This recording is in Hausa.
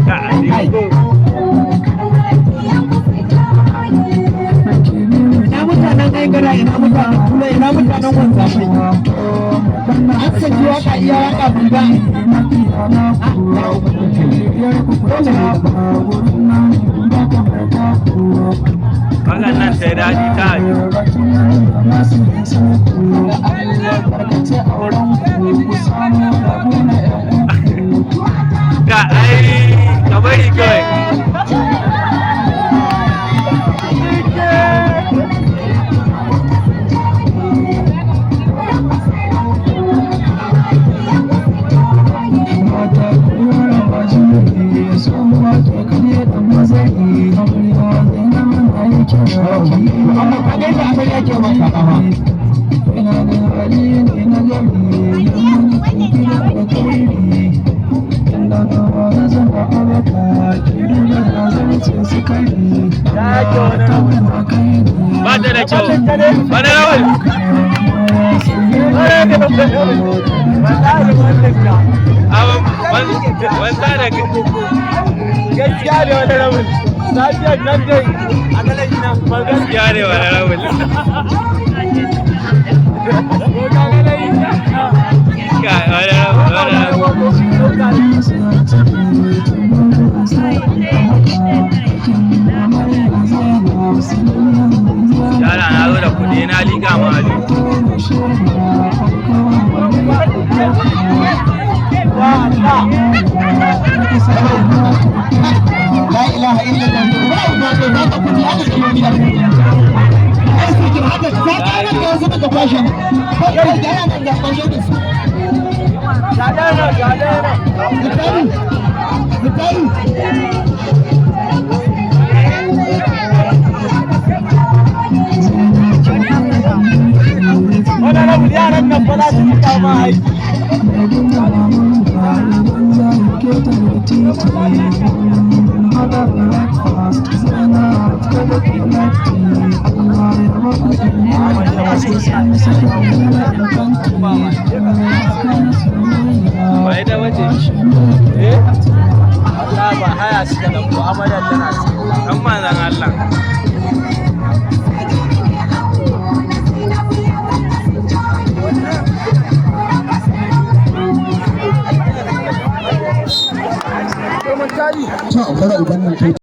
Ta Aliko. Ina mutanen Aigara, ina mutanen Tula, ina mutanen Wanzamai. An saki waka, iya waka buga. Wakan nan sai daɗi ta Aliko. Ka ai ka bari kawai. Amma ka ga yadda amarya ke maka kama. Ba ta da kyau. Wani rawar. Wanda da Gaskiya ne wani rabin lafiyar nan dai a gaskiya ne wani rawar. Kai wani rawar wani rawar. Yara na zo da kuɗi na liƙa ma Ali. La ilaha illallah. Ba ba ba ba kudi aka kilo ni da ai su kin haka ta kana da wasu daga kwashe ne. Ko kai da yana da kwashe da su. Mutari. Mutari. Wani rabin yaran nan ba za su fita ma aiki. Ba ita bace. Eh, Allah ba haya suka dauko, amaryar tana cikin. Dan manzan Allah. To, bara uban nan kai.